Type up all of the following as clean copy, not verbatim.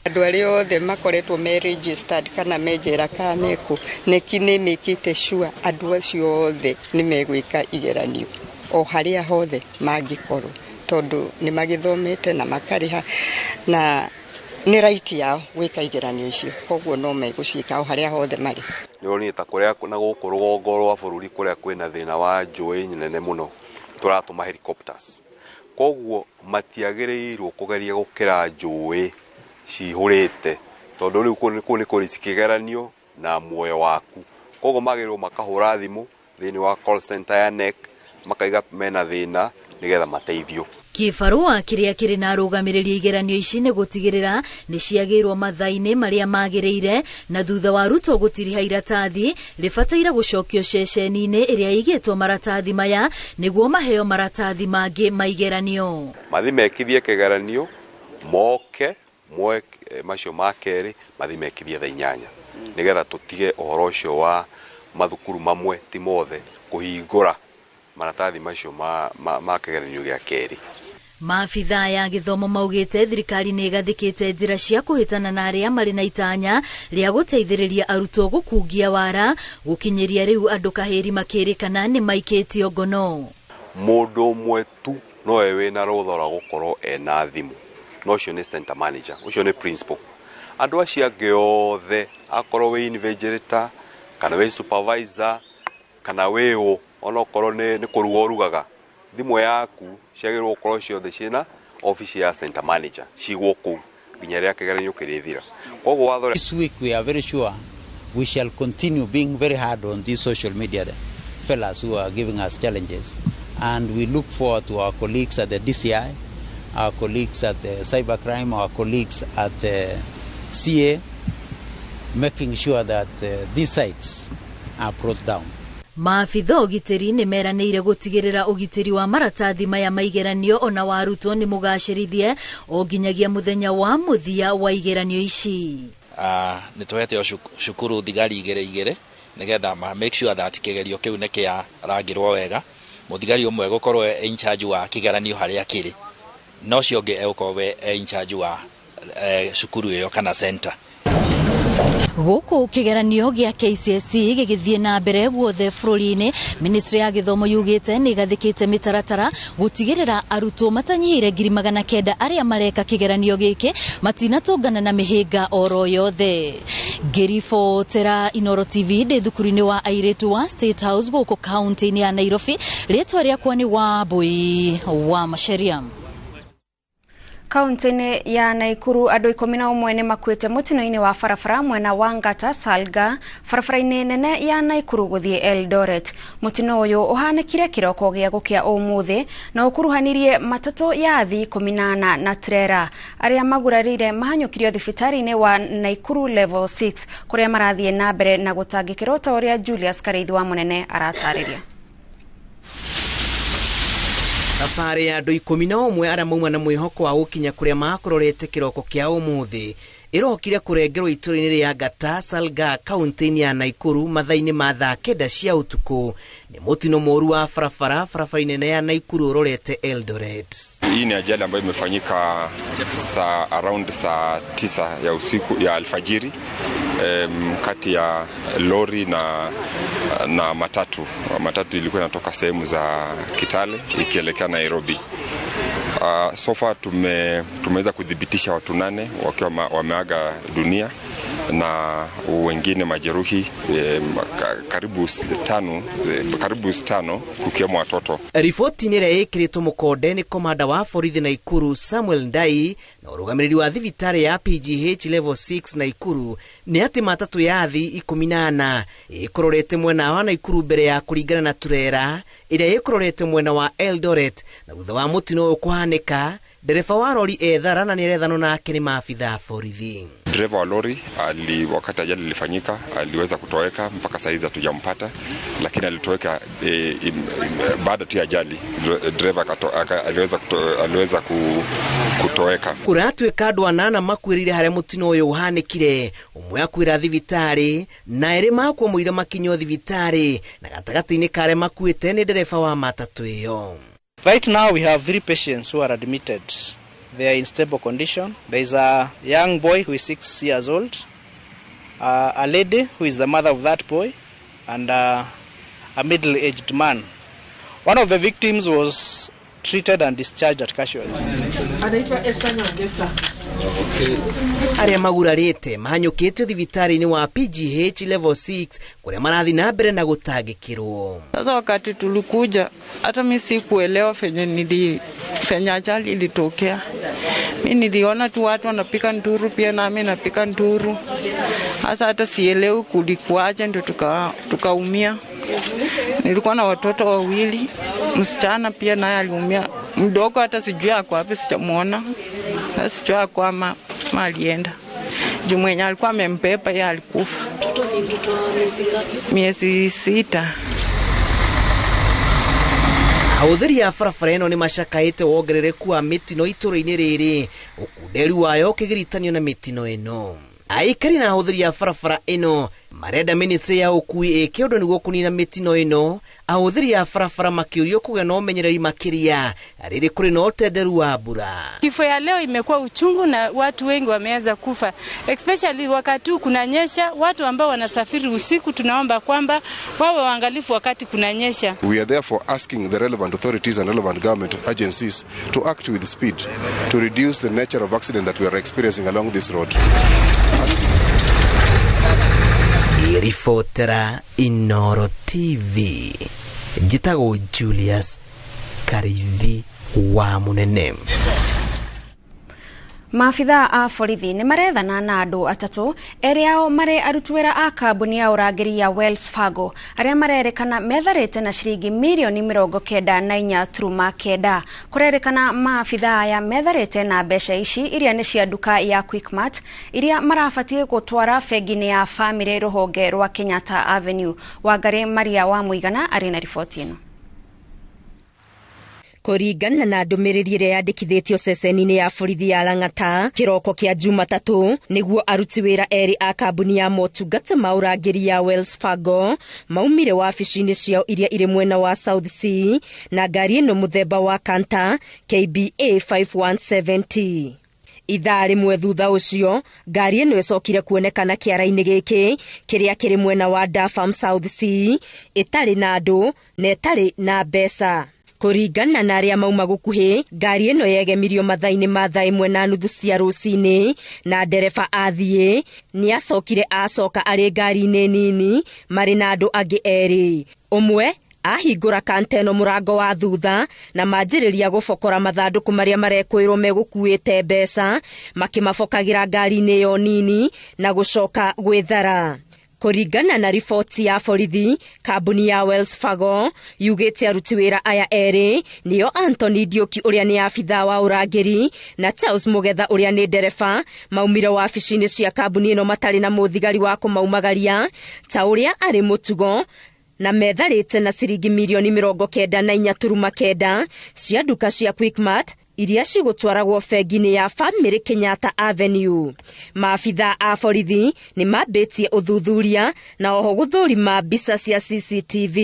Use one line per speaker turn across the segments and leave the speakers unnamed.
Andũ arĩa othe makoretwo me registered kana me njera kana mekũ, KNEC nĩ mĩkĩte sure andũ acio othe nĩ megwĩka igeranio o harĩa hothe mangĩkorwo, tondũ nĩ magĩthomete na makarĩha na nĩ right yao gwĩka igeranio icio, koguo no megũciĩka o harĩa hothe marĩ.
Nĩ ũronire ta kũrĩa na gũkũ rũgongo rwa bũrũri kũrĩa kwĩna thĩna wa njũĩ nene mũno, tũratũma helicopters, koguo matiagĩrĩirwo kũgeria gũkĩra njũĩ cihũrĩte, tondũ rĩu kũu nĩ kũrĩ kĩgeranio na muoyo waku. Koguo magĩrĩirwo makahũra thimũ thĩinĩ wa call center ya KNEC, makaiga mena thĩna nĩgetha mateithio.
Kĩbarũa kĩrĩa kĩrĩ na arũgamĩrĩri igeranio ici nĩ gũtigĩrĩra nĩ ciagĩrwo mathaa-inĩ marĩa magĩrĩire, na thutha wa arutwo gũtiriha iratathi rĩbataire gũcokio ceceni-inĩ ĩrĩa ĩigĩtwo maratathi maya nĩguo maheo maratathi mangĩ ma igeranio.
Mathi mekithie kĩgeranio, moke moe macio ma kerĩ, mathi mekithie thaa 8, nĩgetha tũtige ũhoro ũcio wa mathukuru mamwe, ti mothe, kũhingũra maratathi macio ma kĩgeranio gĩa kerĩ.
Maabithaa ya gĩthomo maugĩte thirikari nĩ ĩgathĩkĩte njĩra cia kũhĩtana na arĩa marĩ na itanya rĩa gũteithĩrĩria arutwo gũkungia wara, gũkinyĩria rĩu andũ kahĩri makĩrĩkana nĩ maikĩtio ngono.
Mũndũ ũmwe tu nowe wĩna rũtha rwa gũkorwo ena thimũ, na ũcio nĩ center manager, ũcio nĩ principal. Andũ acio angĩ othe, akorwo wĩ invigilator kana wĩ supervisor kana wĩ ũ, onokorwo nĩ kũruga ũrugaga, thimũ yaku ciagĩrĩirwo gũkorwo ciothe ciĩna office ya center manager, cigwo kũu nginya rĩrĩa kĩgeranio kĩrĩthira. Koguo watho
This week we are very sure we shall continue being very hard on these social media fellas who are giving us challenges, and we look forward to our colleagues at the DCI, our colleagues at the cybercrime, our colleagues at the CA, making sure that these sites are brought down.
Maabitha ũgitĩri nĩ meranĩire gũtigĩrĩra ũgitĩri wa maratathi maya ma igeranio ona wa arutwo nĩ mũgacĩrithie o nginyagia mũthenya wa mũthia wa igeranio ici.
Nĩ tũhete o cukuru thigari igĩrĩ igĩrĩ nĩgetha ma make sure that kĩgerio kĩu nĩ kĩarangĩrwo wega. Mũthigari ũmwe gũkorwo e in charge wa kĩgeranio harĩa kĩrĩ, na ũcio ũngĩ egũkorwo e in charge wa cukuru ĩyo kana center.
Gũkũ kĩgeranio gĩa KCSE gĩgĩthiĩ na mbere guothe bũrũri-inĩ, ministry ya gĩthomo yugĩte nĩ ĩgathĩkĩte mĩtaratara gũtigĩrĩra arutwo matanyihĩire 900,000 arĩa mareka kĩgeranio gĩkĩ matinatũngana na mĩhĩnga oro yothe. Ngĩribotera Inooro TV ndĩ thukuru-inĩ wa airĩtu wa State House gũkũ kaunti-inĩ ya Nairobi, rĩtwa rĩakwa nĩ Wambui wa Macharia.
Kaunti-inĩ ya Naikuru andũ 11 nĩ makuĩte mũtino-inĩ wa barabara mwena wa Ngata Salga, barabara-inĩ nene ya Naikuru gũthiĩ Eldoret. Mũtino ũyũ ũhanĩkire kĩroko gĩa gũkĩa ũmũthĩ na ũkuruhanirie matatũ ya athii 14 na trera. Arĩa magurarire mahanyũkirio thibitarĩ-inĩ wa Naikuru Level 6 kũrĩa marathiĩ na mbere na gũtangĩkĩrwo ta ũrĩa Julius Karĩithi wa Mũnene aratarĩria.
Thabarĩ ya andũ 11 arĩa mauma na mwĩhoko wa gũkinya kũrĩa makũrorete kĩroko kĩa ũmũthĩ ĩrokire kũrengerwo itũũra-inĩ rĩa Ngata Salga kaunti-inĩ ya Naikuru mathaa-inĩ ma thaa 9 cia ũtukũ nĩ mũtino mũũru wa barabara barabara-inĩ nene ya Naikuru ũrorete Eldoret.
Hii ni ajali ambayo imefanyika around saa 9 ya usiku ya alfajiri, kati ya lori na matatu. Matatu ilikuwa inatoka sehemu za Kitale ikielekea Nairobi. So far tumeweza kudhibitisha watu 8 wakiwa wameaga dunia na wengine majeruhi, karibu 5 kukiwemo watoto.
Riboti nĩ ĩrĩa ĩkĩrĩtwo mũkonde nĩ komanda wa borithi Naikuru Samuel Ndai na ũrũgamĩrĩri wa thibitarĩ ya PGH Level 6 Naikuru nĩ atĩ matatũ ya athii 14 ĩkũrorete mwena wa Naikuru mbere ya kũringana na turera ĩrĩa ĩkũrorete mwena wa Eldoret, na thutha wa mũtino ũyũ kũhanĩka ndereba wa rori ethara na nĩarethanwo nake nĩ maabitha a borithi.
Dereva wa lori wakati ajali ilifanyika aliweza kutoweka, mpaka saa hizi hatujampata, lakini alitoweka baada tu ya ajali. Dereva aliweza kutoweka.
Kũratuĩka andũ anana makuĩrĩire harĩa mũtino ũyũ ũhanĩkire, ũmwe akuĩra thibitarĩ na erĩ makua mũira makinyio thibitarĩ, na gatagatĩ-inĩ ka arĩa makuĩte nĩ ndereba wa matatũ ĩyo.
Right now we have 3 patients who are admitted They are in stable condition. There is a young boy who is 6 years old, a lady who is the mother of that boy, and a middle-aged man. One of the victims was treated and discharged at casualty.
Arĩa magurarĩte mahanyũkĩtio thibitarĩ-inĩ wa PGH level 6 kũrĩa marathiĩ na mbere na gũtangĩkĩrwo.
Sasa wakati tulikuja, hata mi sikuelewa fenye ajali ilitokea. Mi niliona tu watu wanapika nduru, pia nami napika nduru. Sasa hata sielewi kulikuwaje, ndio tukaumia. Nilikuwa na watoto wawili, msichana pia naye aliumia, mdogo hata sijui ako wapi, sijamuona. Sijui ako ama alienda. Juu mwenye alikuwa amempepa yeye alikufa. Miezi 6.
Ahũthĩri a barabara ĩno nĩ macakaĩte wongerereku wa mĩtino itũũra-inĩ rĩrĩ, ũkunderi wayo ũkĩgiritanio na mĩtino ĩno. Aikari na ahũthĩri a barabara ĩno marenda ministry ya ũkui ĩke ũndũ nĩguo kũnina mĩtino ĩno. Ahũthĩri a barabara makĩũrio kũgĩa na ũmenyereri makĩria rĩrĩ kũrĩ na ũtenderu wa mbura.
Kifo ya leo imekuwa uchungu na watu wengi wameanza kufa, especially wakati huu kunanyesha. Watu ambao wanasafiri usiku, tunaomba kwamba wawe waangalifu wakati kunanyesha.
We are therefore asking the relevant authorities and relevant government agencies to act with speed to reduce the nature of accident that we are experiencing along this road.
Ribotera Inoro TV, njĩtagwo Julius Karithi wa Munene.
Maabithaa a borithi nĩ marethana na andũ atatũ, erĩ ao marĩ aruti wĩra a kambuni ya ũrangĩri ya Wells Fargo arĩa marerĩkana metharĩte na ciringi mirioni 94.9. Kũrerĩkana maabithaa aya metharĩte na mbeca ici iria nĩ cia nduka ya Quickmart iria marabatiĩ gũtwara bengi-inĩ ya bamĩrĩ rũhonge rwa Kenyatta Avenue. Wangari Maria wa Mũigana arĩ na riboti ĩno.
Kũringana na ndũmĩrĩri ĩrĩa yandĩkithĩtio ceceni-inĩ ya borithi ya Lang'ata kĩroko kĩa Jumatatũ, nĩguo aruti wĩra erĩ a kambuni ya motungata ma ũrangĩri ya Wells Fargo maumire wabici-inĩ ciao iria irĩ mwena wa South C na ngari ĩno mũthemba wa Canter KBA 5170. Ithaa rĩmwe thutha ũcio ngari ĩno ĩcokire kuonekana kĩara-inĩ gĩkĩ kĩrĩa kĩrĩ mwena wa Dafam South C ĩtarĩ na andũ na ĩtarĩ na mbeca. Kũringana na arĩa mauma gũkuhĩ, ngari ĩno yegemirio mathaa-inĩ ma 1:30 cia rũcinĩ na ndereba athiĩ nĩ acokire acoka arĩ ngari-inĩ nini marĩ na andũ angĩ erĩ. Ũmwe ahingũra kanteno mũrango wa thutha na manjĩrĩria gũbokora mathandũkũ marĩa marekwĩrwo megũkuĩte mbeca makĩmabokagĩra ngari-inĩ ĩyo nini na gũcoka gwĩthara. Kũringana na riboti ya borithi, kambuni ya Wells Fargo yugĩte aruti wĩra aya erĩ nĩo Anthony Ndioki ũrĩa nĩ abithaa wa ũrangĩri na Charles Mugetha ũrĩa nĩ ndereba maumire wabici-inĩ cia kambuni ĩno matarĩ na mũthigari wa kũmaumagaria ta ũrĩa arĩ mũtugo, na metharĩte na ciringi mirioni 94.9 cia nduka cia Quickmart iria cigũtwaragwo bengi-inĩ ya bamĩrĩ Kenyatta Avenue. Maabithaa a borithi nĩ mambĩtie ũthuthuria na oho gũthũrima mbica cia CCTV.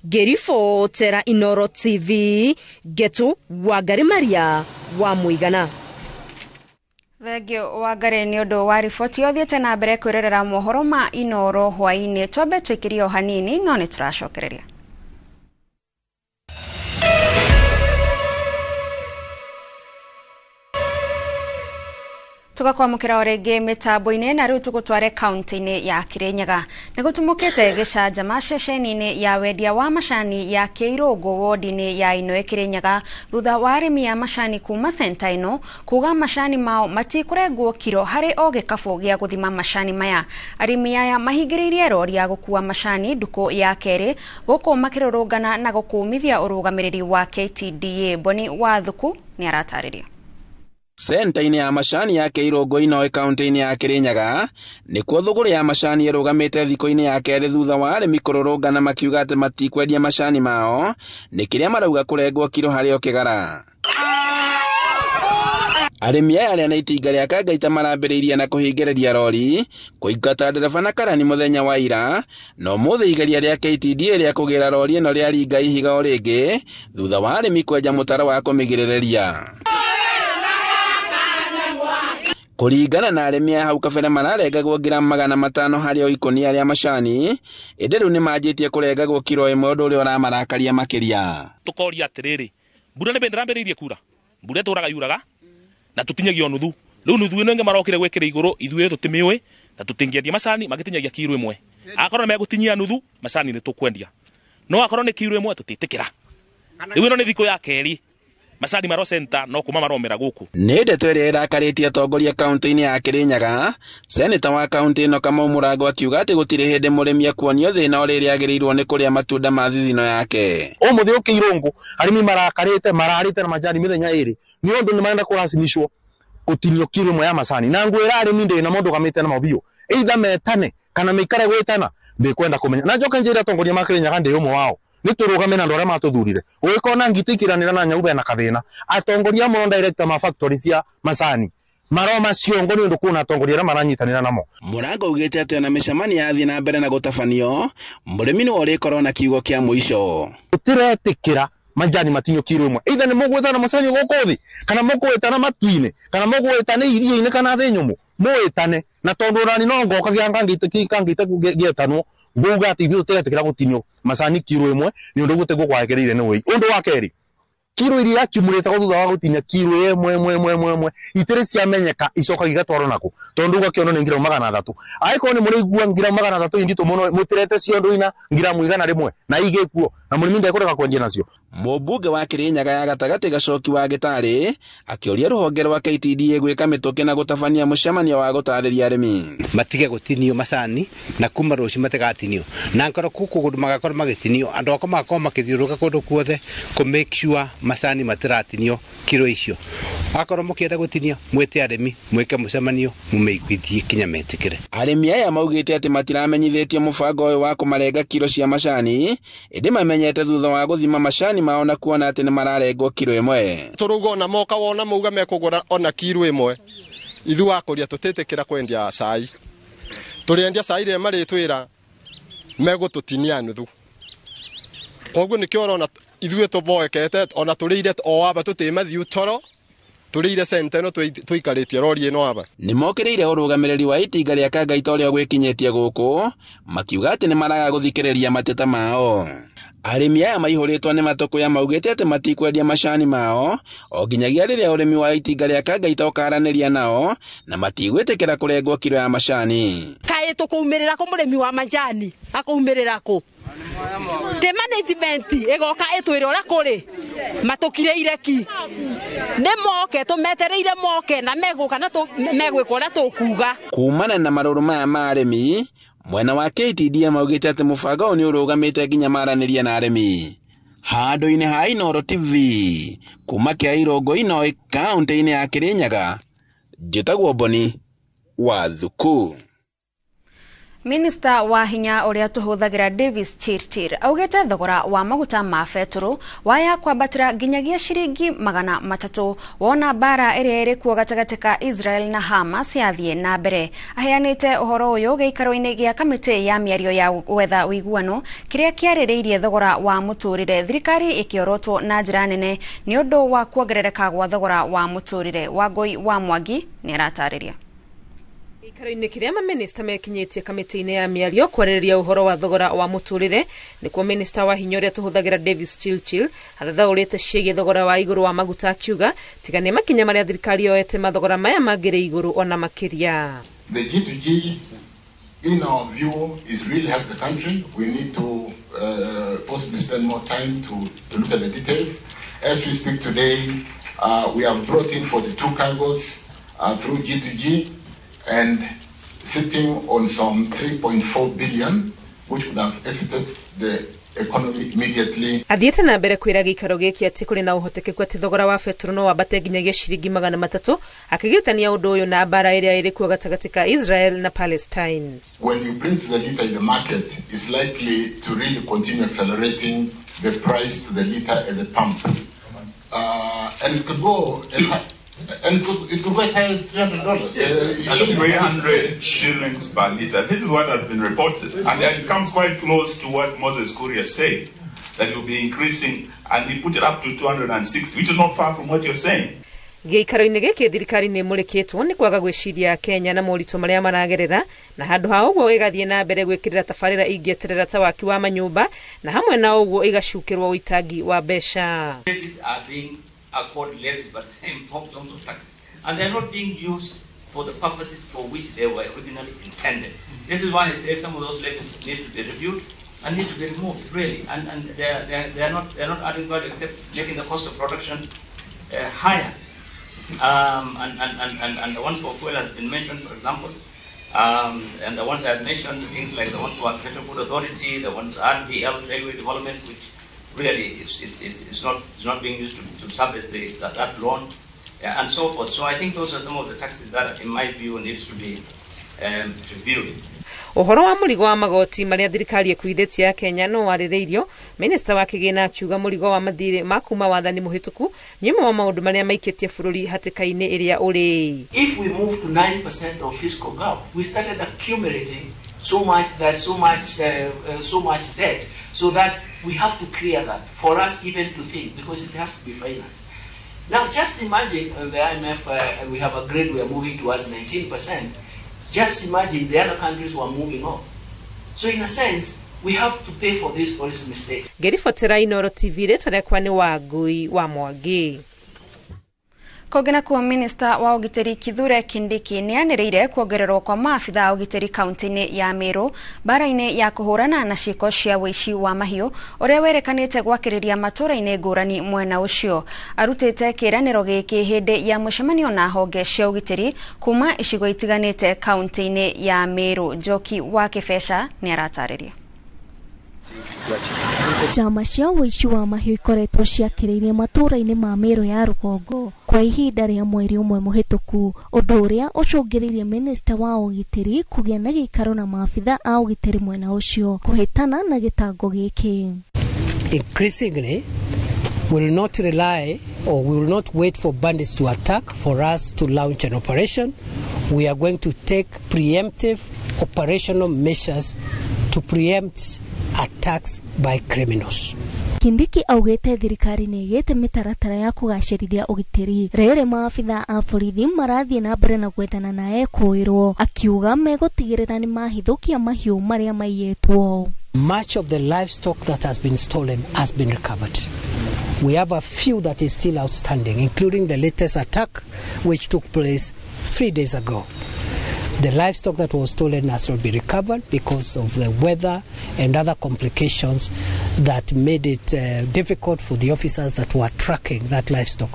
Ngĩribotera Inoro TV, Ngetu Wangari Maria wa Mũigana.
Thengio Wangari nĩ ũndũ wa riboti. Ũthiĩte na mbere kwĩrorera mohoro ma Inoro hwaĩ-inĩ. Twambe twĩkĩrie o hanini no nĩ tũracokereria. Tugakwamũkĩra o rĩngĩ mĩtambo-inĩ na rĩu tũgũtware kaunti-inĩ ya Kirinyaga. Nĩ gũtumũkĩte gĩcanjama ceceni-inĩ ya wendia wa macani ya Kĩirũngũ wodi-inĩ ya Inoe Kirinyaga thutha wa arĩmi a macani kuma centa ĩno kuga macani mao matikũrengwo kiro harĩ o gĩkabũ gĩa gũthima macani maya. Arĩmi aya mahingĩrĩirie rori ya gũkua macani ndukũ ya kerĩ gũkũ makĩrũrũngana na gũkũmithia ũrũgamĩrĩri wa KTDA. Boni Wathuku nĩ aratarĩria.
Centa-inĩ ya macani ya Kĩirũngũ Inoe kaunti-inĩ ya Kirinyaga nĩkuo thũgũrĩ ya macani ĩrũgamĩte thikũ-inĩ ya kerĩ thutha wa arĩmi kũrũrũngana makiuga atĩ matikwendia macani mao nĩ kĩrĩa marauga kũrengwo kiro harĩ o kĩgara. Arĩmi aya arĩa na itinga rĩa Kangaita marambĩrĩirie na kũhingĩrĩria rori kũingata ndereba na karani mũthenya wa ira, na ũmũthĩ igeria rĩa KTDA rĩa kũgĩra rori ĩno rĩaringa ihiga o rĩngĩ thutha wa arĩmi kwenja mũtaro wa kũmĩgirĩrĩria. Kũringana na arĩmi a hau kabere mararengagwo ngiramu 500 harĩ o ikũnia rĩa macani, ĩndĩ rĩu nĩmanjĩtie kũrengagwo kiro 1, ũndũ ũrĩa ũramarakaria makĩria.
Tũkoria atĩrĩrĩ, mbura nĩ ndĩrambĩrĩirie kura, mbura ĩtũraga yuraga na tũtinyagia nuthu. Rĩu nuthu ĩno ĩngĩ marokire gwĩkĩra igũrũ, ithuĩ tũtimĩũĩ na tũtingĩendia macani magĩtinyagia kiro 1. Akorwo nĩmegũtinyia nuthu, macani nĩtũkwendia, no akorwo nĩ kiro 1 tũtiĩtĩkĩra. Rĩu ĩno nĩ thikũ ya kerĩ macani maro center no kuma maromera gũkũ.
Nĩ ndeto ĩrĩa ĩrakarĩtie atongoria kaunti-inĩ ya Kirinyaga. Seneta wa kaunti ĩno Kamau Mũrango akiuga atĩ gũtirĩ hĩndĩ mũrĩmi akuonio thĩna o rĩrĩa agĩrĩirwo nĩ kũrĩa matunda ma thithino yake.
Ũmũthĩ ũkĩirũngũ arĩmi marakarĩte, mararĩte na majani mĩthenya ĩrĩ nĩ ũndũ nĩ marenda kũracimicwo gũtinio kiro 1 ya macani, na ngwĩra arĩmi ndĩ na mũndũ gamĩte na mabiũ, either metane kana meikare gwĩtana, ndĩkwenda kũmenya. Na njoke njĩre atongoria ma Kirinyaga ndĩ ũmwe wao, nĩ tũrũgame na andũ arĩa matũthurire. Ũgĩkona ngiti ikiranĩra na nyau bena kathĩna. Atongoria amwe director ma factory cia macani maroma ciongo nĩ ũndũ kuona atongoria arĩa maranyitanĩra namo.
Mũrango augĩte atĩ ona mĩcemanio yathiĩ na mbere na gũtabanio, mũrĩmi nĩwe ũrĩkorwo na kiugo kĩa mũico.
Tũtiretĩkĩra majani matinyo kiro 1, either nĩ mũgwĩtana macani gũkũ thĩ, kana mũgwĩtana matu-inĩ, kana mũgwĩtana iria-inĩ kana thĩ nyũmũ, mũĩtane. Na tondũ nani no ngoka gĩangangĩte gĩetanwo nguga atĩ ithuĩ tũtiretĩkĩra gũtinio macani kiro 1 nĩ ũndũ gũtegwo kwagĩrĩire nĩ wĩi. Ũndũ wa kerĩ, kiro iria akiumũrĩte thutha wa gũtinia kiro 1 itirĩ ciamenyeka icokaga igatwarwo nakũ, tondũ ũgakĩona nĩ ngiramu 300. Angĩkorwo nĩ mũraigua ngiramu 300 inditũ mũno, mũtirete ciondo ina ngiramu 100 na igĩkuo, na mũrĩmi ndekũrega kwendia nacio.
Mũmbunge wa Kirinyaga ya gatagatĩ Gacoki wa Gĩtarĩ akĩũria rũhonge rwa KTDA gwĩka mĩtũkĩ na gũtabania mũcemanio wa gũtarĩria arĩmi
matige gũtinio macani na kuma rũciũ matigatinio, na ngoro kũkũ kũndũ magakorwo magĩtinio, andũ akwa magakorwo makĩthiũrũrũka kũndũ kuothe kũ make sure macani matiratinio kiro icio. Akorwo mũkĩenda gũtinia, mwĩte arĩmi mwĩke mũcemanio mũmeiguithie kinya metĩkĩre.
Arĩmi aya maugĩte atĩ matiramenyithĩtio mũbango ũyũ wa kũmarenga kiro cia macani, ĩndĩ mamenyete thutha wa gũthima macani mao na kuona atĩ nĩ mararengwo kiro 1.
Tũrauga ona moka wona mauga mekũgũra ona kiro 1, ithuĩ akũria tũtĩtĩkĩra kwendia cai. Tũrĩendia cai rĩrĩa marĩtwĩra megũtũtinia nuthu. Koguo nĩkĩo ũrona ithuĩ tũboekete ona tũrĩire o aba tũtĩmathiu toro, tũrĩire centa ĩno tũikarĩtie rori ĩno aba.
Nĩmokĩrĩire ũrũgamĩrĩri wa itinga rĩa Kangaita ũrĩa gwĩkinyĩtie gũkũ, makiuga atĩ nĩmaraga gũthikĩrĩria mateta mao. Arĩmi aya maihũrĩtwo nĩ matũkũya maugĩte atĩ matikwendia macani mao o nginyagia rĩrĩa ũrĩmi wa itinga rĩa Kangaita ũkaranĩria nao, na matigwĩtĩkĩra kũrengwo kiro ya macani.
Kaĩ tũkũumĩrĩra kũ mũrĩmi wa majani akũumĩrĩra kũ? Te management ĩgoka ĩtwĩre ũrĩa kũrĩ, matũkirĩire ki, nĩ moke tũmetereire moke na megũka na megwĩka ũrĩa tũkuga.
Kumana na marũrũ maya ma arĩmi, mwena wa KTDA maugĩte atĩ mũbango ũyũ nĩ ũrũgamĩte nginya maranĩrie na arĩmi. Handũ-inĩ ha Inooro TV kuma kĩa Irũngũ Inoĩ kaunti-inĩ ya Kirinyaga, njĩtagwo Boni wa Thuku.
Minista wa hinya ũrĩa tũhũthagĩra Davis Chirchir augĩte thogora wa maguta ma betũrũ waya kwambatĩra nginyagia ciringi 300 wona mbara ĩrĩa ĩrĩ kuo gatagatĩ ka Israel na Hamas yathiĩ na mbere. Aheanĩte ũhoro ũyũ gĩikaro-inĩ gĩa kamĩtĩ ya mĩario ya gwetha ũiguano kĩrĩa kĩarĩrĩirie thogora wa mũtũrĩre, thirikari ĩkĩorotwo na njĩra nene nĩ ũndũ wa kuongerereka gwa thogora wa mũtũrĩre. Wangũi wa Mwangi nĩaratarĩria.
Gĩikaro-inĩ kĩrĩa mamĩnĩsta mekinyĩtie kamĩtĩ-inĩ ya mĩario kwarĩrĩria ũhoro wa thogora wa mũtũrĩre, nĩkuo minista wa hinya ũrĩa tũhũthagĩra Davis Chirchir arathaũrĩte ciĩgiĩ thogora wa igũrũ wa maguta, akiuga tiga nĩ makinya marĩa thirikari yoete mathogora maya mangĩrĩ igũrũ ona makĩria.
The G2G in our view is really help the country. We need to possibly spend more time to look at the details. As we speak today, we have brought in 42 cargoes through G2G and sitting on some 3.4 billion, which would have exited the economy immediately.
Athiĩte na mbere kwĩra gĩikaro gĩkĩ atĩ kũrĩ na ũhotekeku atĩ thogora wa betũrũ no wambate nginyagia ciringi 300, akĩgiritania ũndũ ũyũ na mbara ĩrĩa ĩrĩ kuo gatagatĩ ka Israel na Palestine.
When you print the liter in the market, it's likely to really continue accelerating the price to the liter at the pump. And it could go as high. And it could go as high as $300.
300 shillings per liter. This is what has been reported. And it comes quite close to what Moses Kuria said, that it will be increasing, and he put it up to 260, which is not far from what you're saying.
Gĩikaro-inĩ gĩkĩ thirikari nĩ ĩmũrĩkĩtwo nĩ kwaga gwĩciria Kenya na moritũ marĩa maragerera, na handũ ha ũguo ĩgathiĩ na mbere gwĩkĩrĩra tabarĩra ingĩeterera ta waki wa manyũmba, na hamwe na ũguo igacukĩrwo ũitangi wa mbeca.
Levies are being called levies, but in terms of taxes, and they are not being used for the purposes for which they were originally intended. This is why I said some of those levies need to be reviewed and need to be removed, really, and they are not adding value except making the cost of production higher. And the one for fuel has been mentioned, for example, and the ones I have mentioned, things like the one for Agricultural Food Authority, the one for RDL, Railway Development, which really is not being used to service that loan, and so forth. So I think those are some of the taxes that, in my view, needs to be reviewed.
Ũhoro wa mũrigo wa magoti marĩa thirikari ĩkuithĩtie ya Kenya no warĩrĩirio, minista wa kĩgĩna akiuga mũrigo wa mathirĩ ma kuma wathani mũhĩtũku nĩ ũmwe wa maũndũ marĩa maikĩtie bũrũri hatĩka-inĩ ĩrĩa ũrĩ.
If we move to 9% of fiscal gap, we started accumulating so much debt, so that we have to clear that for us even to think, because it has to be financed. Now just imagine the IMF, we have agreed we are moving towards 19%. Just imagine the other countries were moving on. So in a sense, we have to pay for these policy mistakes.
Ngĩribotera Inooro TV, rĩtwa rĩakwa nĩ Wangui wa Mwangi.
Kũngĩ nakuo, minista wa ũgitĩri Kithure Kindiki nĩanĩrĩire kuongererwo kwa maabitha a ũgitĩri kaunti-inĩ ya Meru mbara-inĩ ya kũhũrana na ciĩko cia ũici wa mahiũ ũrĩa werekanĩte gwakĩrĩria matũũra-inĩ ngũrani mwena ũcio. Arutĩte kĩĩranĩro gĩkĩ hĩndĩ ya mũcemanio na honge cia ũgitĩri kuma icigo itiganĩte kaunti-inĩ ya Meru. Njoki wa Kĩbeca nĩaratarĩria.
Njama cia ũici wa mahiũ ikoretwo ciakĩrĩirie matũũra-inĩ ma Meru ya rũgongo kwa ihinda rĩa mweri ũmwe mũhĩtũku, ũndũ ũrĩa ũcũngĩrĩirie minista wa ũgitĩri kũgĩa na gĩikaro na maabitha a ũgitĩri mwena ũcio kũhĩtana na gĩtango gĩkĩ.
Increasingly, we will not rely or we will not wait for bandits to attack for us to launch an operation. We are going to take preemptive operational measures to preempt attacks by criminals.
Kindiki augĩte thirikari nĩ ĩgĩte mĩtaratara ya kũgacĩrithia ũgitĩri rĩrĩ maabitha a borithi marathiĩ na mbere na gwethana na ekũĩrwo, akiuga megũtigĩrĩra nĩ mahithũkia mahiũ marĩa maiyĩtwo.
Much of the livestock that has been stolen has been recovered. We have a few that is still outstanding, including the latest attack which took place 3 days ago. The livestock that was stolen has not been recovered because of the weather and other complications that made it difficult for the officers that were tracking that livestock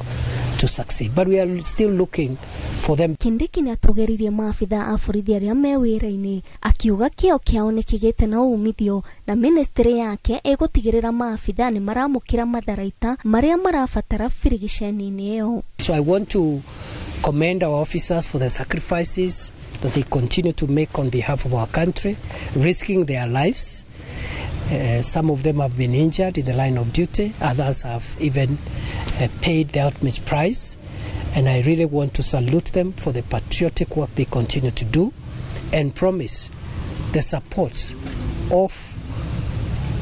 to succeed. But we are still looking for them.
Kindiki nĩatũgĩririe maabitha a borithi arĩa me wĩra-inĩ, akiuga kĩo kĩao nĩkĩgĩte na umithio na ministry yake ĩgũtigĩrĩra maabitha nĩ maramũkĩra matharaita marĩa marabatara birigiceni-inĩ ĩyo.
So I want to commend our officers for the sacrifices that they continue to make on behalf of our country, risking their lives. Some of them have been injured in the line of duty. Others have even paid the ultimate price. And I really want to salute them for the patriotic work they continue to do and promise the support of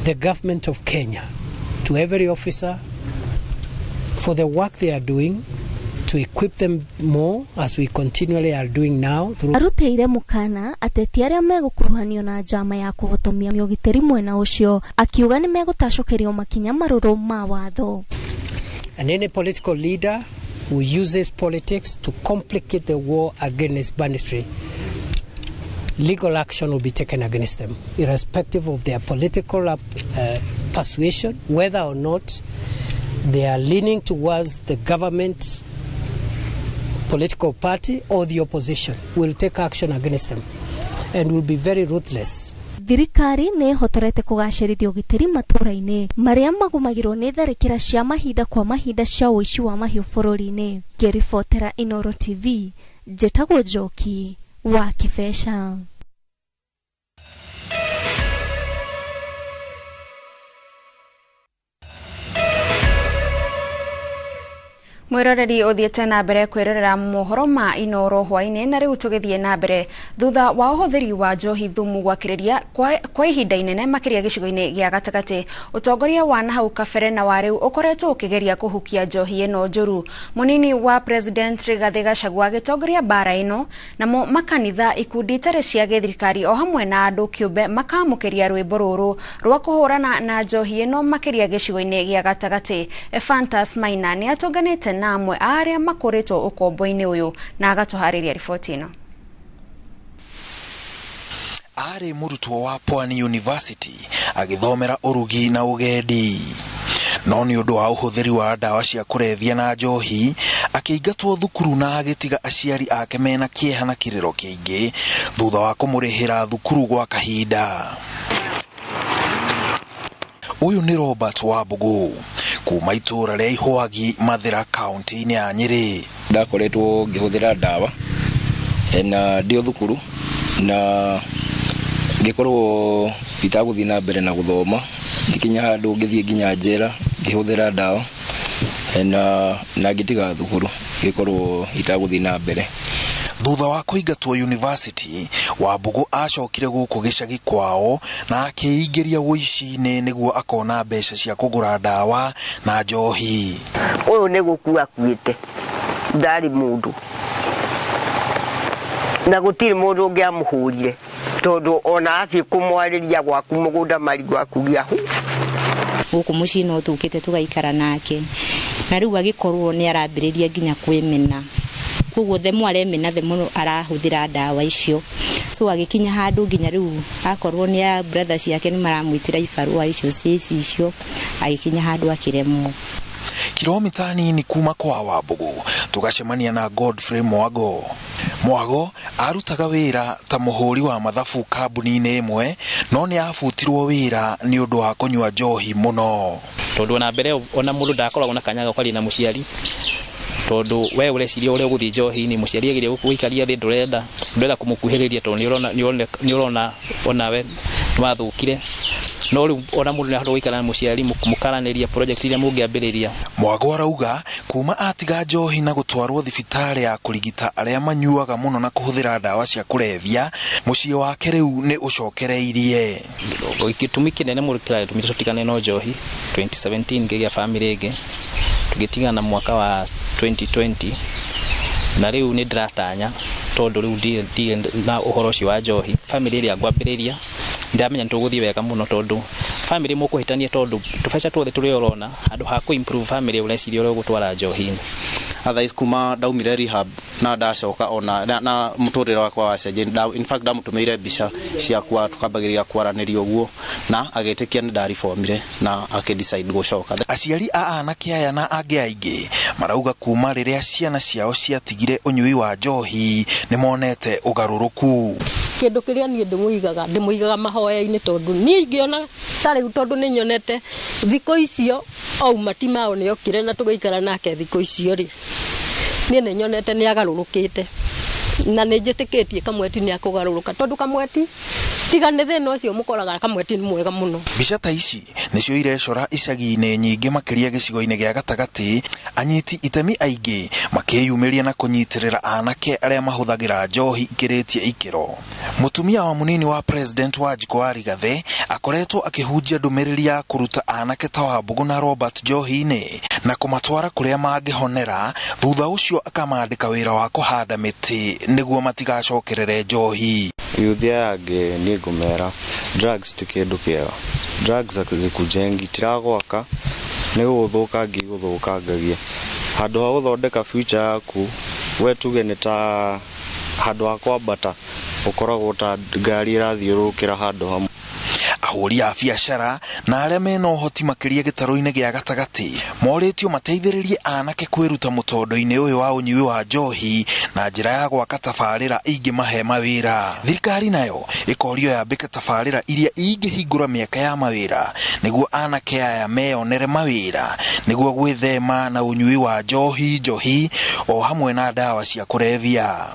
the government of Kenya to every officer for the work they are doing, to equip them more as we continually are doing now.
Aruteire mukana ateti aria megũkuruhanio na njama ya kũhotomia ũgitĩri mwena ũcio, akiuga nĩ megũtacũkĩrio makinya marũrũ ma watho.
And any political leader who uses politics to complicate the war against banditry, legal action will be taken against them, irrespective of their political persuasion, whether or not they are leaning towards the government, political party or the opposition. Will take action against them and will be very ruthless.
Thirikari nĩ ĩhotorete kũgacĩrithia ũgitĩri matũũra-inĩ marĩa magũmagĩrwo nĩ tharĩkĩra cia mahinda kwa mahinda cia ũici wa mahiũ bũrũri-inĩ. Ngĩribotera Inooro TV, njĩtagwo Njoki wa Kĩbeca.
Mwiroreri uthiete na mbere kwirorera mohoro ma Inooro hwaini na riu tugithie na mbere thutha wa uhuthiri wa njohi thumu gwakiriria kwa ihinda inene makiria gicigo-ini gia gatagati. Utongoria wa nahau kabere na wa riu ukoretwo ukigeria kuhukia njohi ino njuru. Munini wa President Rigathi Gachagua agitongoria mbara ino, namo makanitha, ikundi itarĩ cia gĩthirikari o hamwe na andu kiumbe makamukiria rwimbo ruru rwa kuhurana na njohi ino makiria gicigo-ini gia gatagati. Ephantus Maina ni atunganite na amwe a arĩa makũrĩtwo ũkombo-inĩ ũyũ na agatuharĩria riboti ĩno.
Arĩ mũrutwo wa Pwani University agĩthomera ũrugi na ũgendi, no nĩ ũndũ wa ũhũthĩri wa ndawa cia kũrebia na njohi akĩingatwo thukuru na agĩtiga aciari ake mena kĩeha na kĩrĩro kĩingĩ thutha wa kũmũrĩhĩra thukuru gwa kahinda. Ũyũ nĩ Robert Wambugu kuma itũra rĩa Ihwagi, Mathira, kaunti-inĩ ya Nyĩrĩ.
Ndakoretwo ngĩhũthĩra ndawa na ndĩ o thukuru na ngĩkorwo itagũthiĩ na mbere na gũthoma, ngĩkinya handũ ngĩthiĩ nginya njera ngĩhũthĩra ndawa na ngĩtiga thukuru ngĩkorwo itagũthiĩ na mbere.
Thutha wa kũingatwo university, Wambugu acokire gũkũ gĩcagi kwao na akĩingĩria ũici-inĩ nĩguo akona mbeca cia kũgũra ndawa na njohi.
Ũyũ nĩ gũkua akuĩte, ndarĩ mũndũ na gũtirĩ mũndũ ũngĩamũhũrire tondũ ona athiĩ kũmwarĩria gwaku mũgũnda marigũ akugia hu.
Gũkũ mũciĩ no tũkĩte tũgaikara nake na rĩu agĩkorwo nĩ arambĩrĩria nginya kwĩmena, koguo the more aremena the more arahũthĩra ndawa icio. So agĩkinya handũ nginya rĩu akorwo nĩ a brother ciake nĩ maramwĩtĩra ibarũa icio cici icio, agĩkinya handũ akĩremwo.
Kilomita nini kuma kwa Wambugu tugacemania na Godfrey Mwago. Mwago arutaga wĩra ta mũhũri wa mathabu kambuni-inĩ ĩmwe, no nĩ abutirwo wĩra nĩ ũndũ wa kũnyua njohi mũno.
Tondũ ona mbere ona mũndũ ndakoragwo na kanya ga kwaria na mũciari, tondũ we ũreciria ũrĩa ũgũthiĩ njohi-inĩ, mũciari ageria gũgũikaria thĩ, ndũrenda kũmũkuhĩrĩria tondũ nĩ ũrona onawe nĩwathũkire. No rĩu ona mũndũ nĩahota gũikara na mũciari mũkaranĩria project iria mũngĩambĩrĩria.
Mwago arauga kuma atiga njohi na gũtwarwo thibitarĩ ya kũrigita arĩa manyuaga mũno na kũhũthĩra ndawa cia kũrebia, mũciĩ wake rĩu nĩ ũcokereirie.
Gĩtũmi kĩnene mũno kĩratũmire tũtigane no njohi, 2017 ngĩgĩa family ĩngĩ, tũgĩtigana mwaka wa 2020, na rĩu nĩ ndĩratanya tondũ rĩu ndirĩ na ũhoro ũcio wa njohi. Family ĩrĩa ngwambĩrĩria ndamenya nĩ tũgũthiĩ wega mũno tondũ family mũkũhĩtania, tondũ tũbeca tuothe tũrĩa ũrona handũ ha kũ-improve family ũreciria ũrĩa ũgũtwara njohi-inĩ.
Otherwise kuma ndaumire rehab na ndacoka ona na mũtũrĩre wakwa wacenjia. In fact ndamũtũmĩire mbica ciakwa tukambagĩrĩria kwaranĩria ũguo na agĩtĩkia nĩ ndareformire na akĩ-decide gũcoka.
Aciari a anake aya na angĩ aingĩ marauga kuma rĩrĩa ciana ciao ciatigire ũnyui wa njohi nĩ monete ũgarũrũku.
Kĩndũ kĩrĩa niĩ ndĩmũigaga mahoya-inĩ tondũ niĩ ingĩona ta rĩu tondũ nĩ nyonete thikũ icio auma ti mao nĩ okire na tũgĩikara nake thikũ icio rĩ, niĩ nĩ nyonete nĩ agarũrũkĩte na nĩ njĩtĩkĩtie Kamweti nĩ akũgarũrũka tondũ Kamweti tiga nĩ thĩna ũcio mũkoraga Kamweti nĩ mwega mũno.
Mbica ta ici nĩcio irecora icagi-inĩ nyingĩ makĩria gĩcigo-inĩ gĩa gatagatĩ, anyiti itemi aingĩ makĩyumĩria na kũnyitĩrĩra anake arĩa mahũthagĩra njohi ikĩrĩtie ikĩro. Mũtumia wa mũnini wa President Wanjikũ wa Rigathĩ akoretwo akĩhunjia ndũmĩrĩri ya kũruta anake ta Wambugu na Robert njohi-inĩ na kũmatwara kũrĩa mangĩhonera, thutha ũcio akamandĩka wĩra wa kũhanda mĩtĩ nĩguo matigacokerere njohi.
Yuthi aya angĩ niĩ ngũmera drugs ti kĩndũ kĩega, drugs zikujengi, tiragwaka nĩ gũgũthũkangia igũthũkangagia. Handũ ha gũthondeka future yaku we tuge nĩ ta handũ ha kwambata ũkoragwo ta ngari ĩrathiũrũrũkĩra handũ hamwe.
Ahũri a biacara na arĩa mena ũhoti makĩria gĩtarũ-inĩ gĩa gatagatĩ morĩtio mateithĩrĩrie anake kwĩruta mũtondo-inĩ ũyũ wa ũnyui wa njohi na njĩra ya gwaka tabarĩra ingĩmahe mawĩra. Thirikari nayo ĩkorio yambĩke tabarĩra iria ingĩhingũra mĩeke ya mawĩra nĩguo anake aya meyonere mawĩra nĩguo gwĩthema na ũnyui wa njohi o hamwe na ndawa cia kũrebia.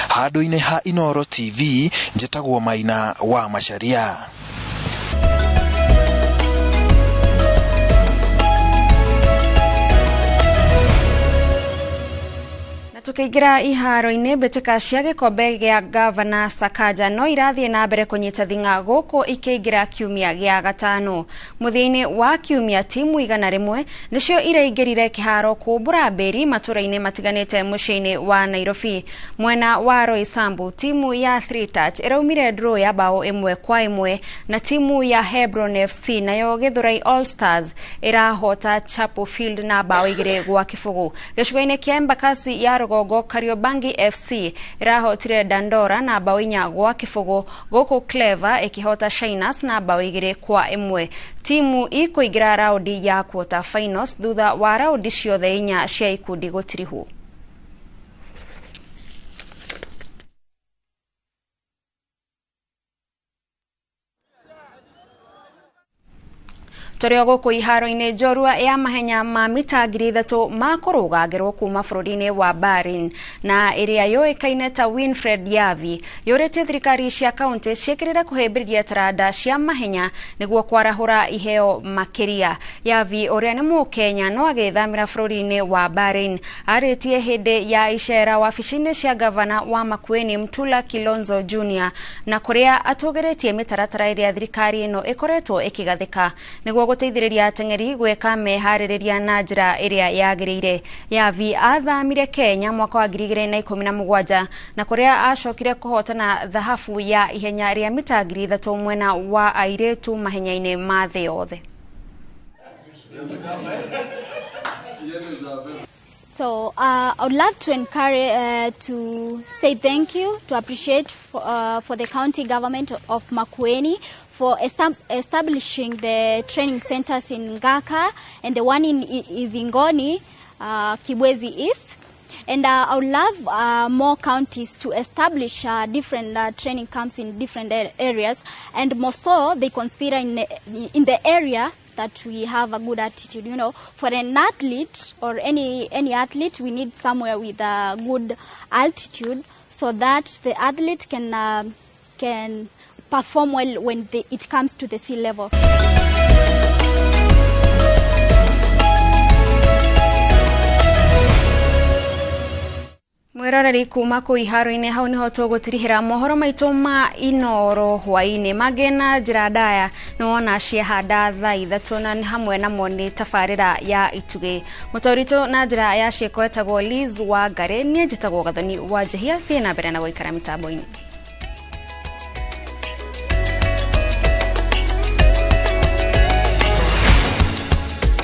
Handũ-inĩ ha Inooro TV, njĩtagwo Maina wa Macharia.
Tukiingira iharo-inĩ, mbĩtĩka cia gĩkombe gĩa Gavana Sakaja no irathiĩ na mbere kũnyita thing'a gũkũ ikĩingĩra kiumia gĩa gatano. Mũthia-inĩ wa kiumia timu 100 nĩcio iraingĩrire kĩharo kũmbũra mbĩri matũra-inĩ matiganĩte mũciĩ-inĩ wa Nairobi. Mwena wa Roysambu timu ya Three Touch ĩraumire draw ya bao 1-1 na timu ya Hebron FC, nayo Githurai All Stars ĩrahota Chapel Field na bao 2-0. Gĩcigo-inĩ kĩa Embakasi ya Rũgongo, Kariobangi FC ĩrahotire Dandora na bao 4-0, gũkũ Clever ĩkĩhota Shiners na bao 2-1. Timu ikũingĩra raũndi ya quarter finals thutha wa raũndi ciothe 4 cia ikundi gũtirihwo. Tũrĩ o gũkũ iharo-inĩ, njorua ya mahenya ma mita 3000 ma kũrũgangĩrwo kuma bũrũri-inĩ wa Bahrain na ĩrĩa yũĩkaine ta Winfred Yavi yũrĩtie thirikari cia kaunti ciĩkĩrĩre kũhĩmbĩria taranda cia mahenya nĩguo kwarahũra iheo makĩria. Yavi ũrĩa nĩ Mũkenya no agĩthamĩra bũrũri-inĩ wa Bahrain arĩtie hĩndĩ ya icera wabici-inĩ cia gavana wa Makueni Mtula Kilonzo Jr na kũrĩa atũgĩrĩtie mĩtaratara ĩrĩa thirikari ĩno ĩkoretwo ĩkĩgathĩka nĩguo gũteithĩrĩria ateng'eri gwĩka meharĩrĩria na njĩra ĩrĩa yagĩrĩire. Yavi athamire Kenya mwaka wa 2017 na kũrĩa acokire kũhotana thahabu ya ihenya rĩa mita 3000 mwena wa airĩtu mahenya-inĩ ma thĩ yothe.
So I would love to encourage, to say thank you, to appreciate for the county government of Makueni for establishing the training centers in Ngaka and the one in Ivingoni, Kibwezi East. And I would love more counties to establish different training camps in different areas, and more so they consider in the area that we have a good attitude. You know, for an athlete or any athlete, we need somewhere with a good altitude so that the athlete can perform well when it comes to the sea level.
Mwiroreri kuma kuu iharo-inĩ, hau niho tũgũtirihĩra mohoro maitũ ma Inoro hwaĩ-inĩ. Mangĩ na njĩra ndaya nĩ wona ciehanda thaa 3 na hamwe namo nĩ tabarĩra ya Itugĩ. Mũtũritũ na njĩra ya ciĩko etagwo Liz Wangari, niĩ njĩtagwo Gathoni wa Njehia. Thiĩ na mbere na gũikara mĩtambo-inĩ.